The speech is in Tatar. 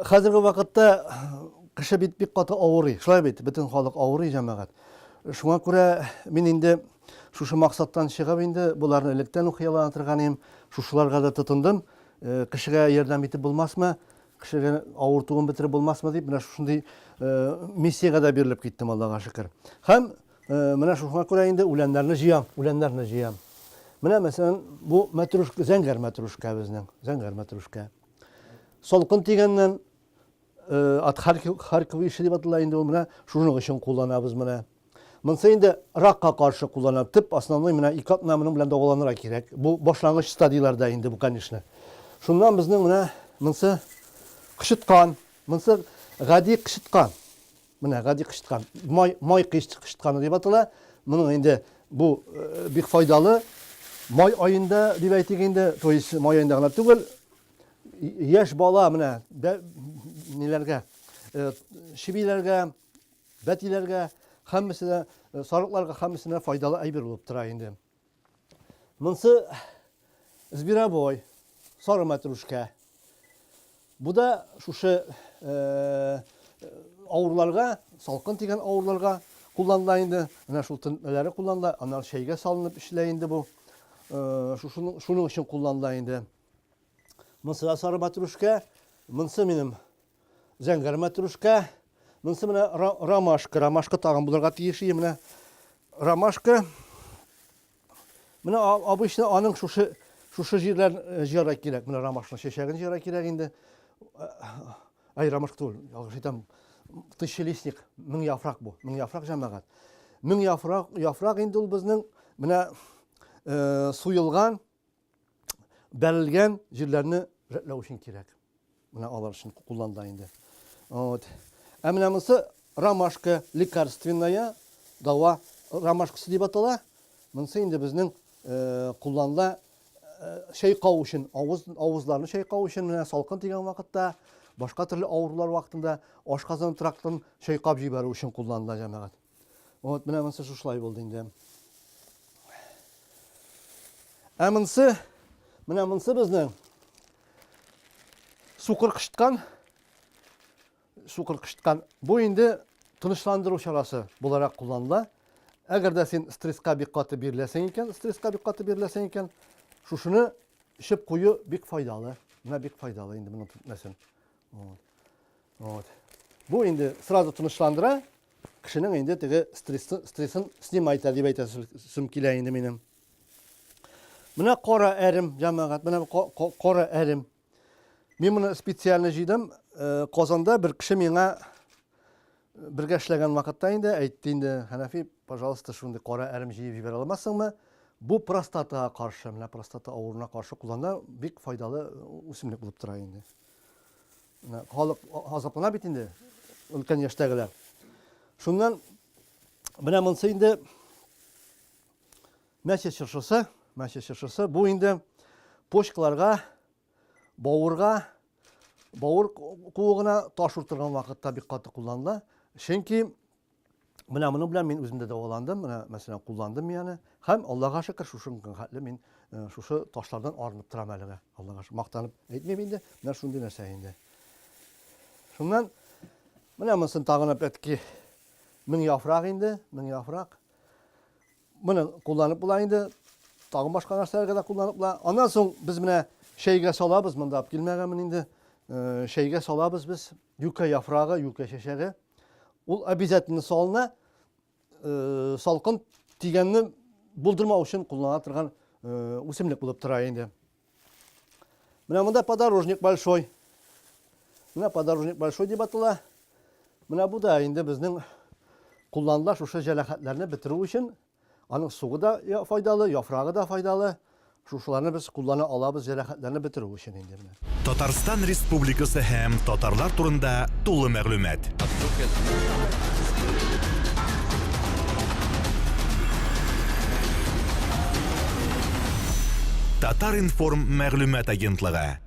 хәзерге вакытта кеше бит бик каты авырый. Шулай бит, бөтен халык авырый, җәмәгать. Шуңа күрә мин инде шушы максаттан чыгып инде боларны электән үк хыяллана торган идем. Шушыларга да тотындым. Кешегә ярдәм итеп булмасмы, кешегә авыртуын бетереп булмасмы дип, менә шушындый миссиягә дә бирелеп киттем, Аллага шөкер. Һәм менә шуңа күрә инде үләннәрне җыям, үләннәрне җыям. Менә мәсәлән, бу мәтрүшкә, зәңгәр мәтрүшкә безнең, зәңгәр мәтрүшкә. Салкын тигәннән от Харькова ише дип атала инде ул менә шуның өчен кулланабыз менә. Монысы инде ракка каршы куллана. Төп основной менә ике атна моның белән дәваланырга кирәк. Бу башлангыч стадияләрдә инде бу, конечно. Шуннан безнең менә монысы кычыткан. Монысы гади кычыткан. Менә гади кычыткан. Май, май кычытканы дип атала. Моның инде бу э, бик файдалы. Май аенда дип әйтик инде, то есть май аенда гына түгел, яшь бала менә ниләргә, э, чебиләргә, бәтиләргә, һәммәсе дә э, сарыкларга һәммәсенә файдалы әйбер булып тора инде. Монсы зверобой, сары мәтрүшкә. Бу да шушы э, авырларга, салкын тигән авырларга кулланыла инде. Менә шул төнәтмәләре кулланыла, аннары чәйгә салынып эчелә инде бу. Э, шушының шуның өчен кулланыла инде. Монсы да сары мәтрүшкә, монсы минем Зәңгәр мәтрүшкә. Монысы менә ромашка. Ромашка тагын булырга тиеш ие менә. Ромашка. Менә обычно аның шушы шушы җирләр э, җыярга кирәк. Менә ромашканың чәчәген җыярга кирәк инде. Э, ай, ромашка түгел, ялгыш әйтәм. Тысячелистник, мең яфрак бу. Мең яфрак җәмәгать. Мең яфрак, яфрак инде ул безнең менә э, суелган бәрелгән җирләрне рәтләү өчен кирәк. Менә алар өчен кулланыла инде. Вот. Ә менә монысы ромашка лекарственная, дава ромашкасы дип атала. Монысы инде безнең э, кулланыла э, чайкау өчен, авыз авызларны чайкау өчен менә салкын тигән вакытта, башка төрле авырулар вакытында ашказаны трактын чайкап җибәрү өчен кулланыла җәмәгать. Вот менә монысы шушылай булды инде. Ә монысы, менә монысы безнең сукыр кычыткан. Сукыр кычыткан. Бу инде тынычландыру чарасы буларак кулланыла. Әгәр дә син стресска бик каты биреләсең икән, стресска бик каты биреләсең икән, шушыны эчеп кую бик файдалы. Менә бик файдалы инде моның нәрсән. Вот. Вот. Бу инде сразу тынычландыра, кешенең инде теге стрессын, стрессын снимает дип әйтәсем килә инде минем. Менә кара әрем, җәмәгать, менә кара әрем. Мин моны специально җыйдым. Э, Казанда бер кеше миңа бергә эшләгән вакытта инде әйтте инде, Хәнәфи, пожалуйста, шундый кара әрем җыеп җибәрә алмассыңмы? Бу простатага каршы, менә простата авыруына каршы куллана, бик файдалы үсемлек булып тора инде. Менә халык азаплана бит инде, өлкән яшьтәгеләр. Шуннан менә монысы инде мәче чыршысы, мәче чыршысы бу инде почкаларга, бавырга, бавыр куыгына таш уртырган вакытта бик каты кулланыла. Чөнки Менә моның белән мин үзем дә дәваландым, менә мәсәлән кулландым мин аны. Һәм Аллага шөкер, шушы хәтле мин э, шушы ташлардан арынып торам әлегә. Аллага шөкер, мактанып әйтмим инде, менә шундый нәрсә инде. Шуннан менә монысын тагын опять-таки мең яфрак инде, мең яфрак. Моны кулланып була инде. Тагын башка нәрсәләргә дә кулланып була. Аннан соң без менә чәйгә салабыз, монда алып килмәгәнмен инде. Э, чәйгә салабыз без юкә яфрагы, юкә чәчәге. Ул обязательно салына, э, салкын тигәнне булдырмау өчен куллана торган э, үсемлек булып тора инде. Менә монда подорожник большой. Менә подорожник большой дип атала. Менә бу да инде безнең кулланыла шушы җәрәхәтләрне бетерү өчен Аның сугы да файдалы, яфрагы да файдалы. Шушыларны без куллана алабыз җәрәхәтләрне бетерү өчен инде менә. Татарстан Республикасы һәм татарлар турында тулы мәгълүмат. Татар-информ мәгълүмат агентлыгы.